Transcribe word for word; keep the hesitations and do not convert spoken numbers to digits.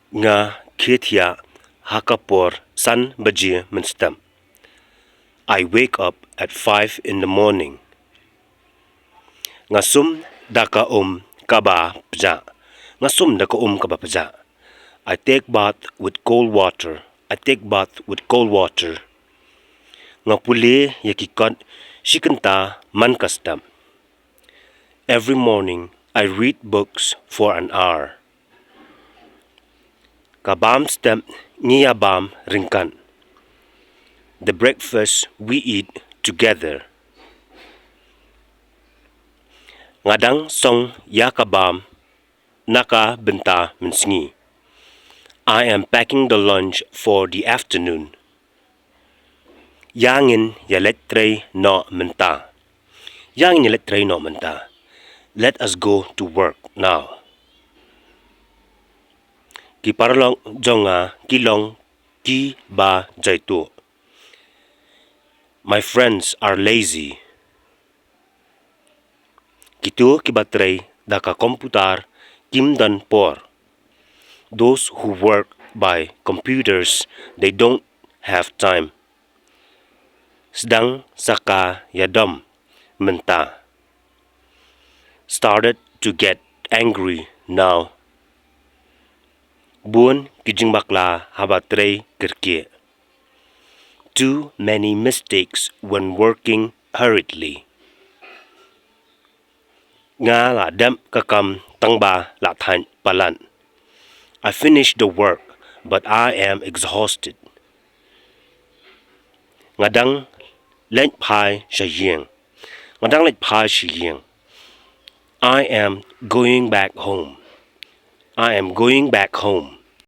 Nga khie thiah ha ka por san baje mynstep. I wake up at five in the morning. Nga sum da ka um kaba pjah. Nga sum da ka um kaba pjah. I take bath with cold water. I take bath with cold water. Nga pule ïa ki kot shi kynta man ka step. Every morning I read books for an hour. Ka bam step ngi ïa bam ryngkat. The breakfast we eat together. Nga dang song ïa ka bam na ka bynta mynsngi. I am packing the lunch for the afternoon. Ïa ngin ïa leit trei noh mynta. Ïa ngin ïa leit trei noh mynta. Let us go to work now. Ki paralok jong nga ki long kiba jaituh. My friends are lazy. Kito kiba trei da ka komputar kim don por. Those who work by computers, they don't have time. Sdang sa ka ïadom mynta. Started to get angry now. Bun ki jingbakla haba trei kyrkieh. Too many mistakes when working hurriedly. Nga la dep ka kam tang ba la thait palat. I finished the work, but I am exhausted. Nga dang leit phai sha ïing. Nga dang leit phai sha ïing. I am going back home. I am going back home.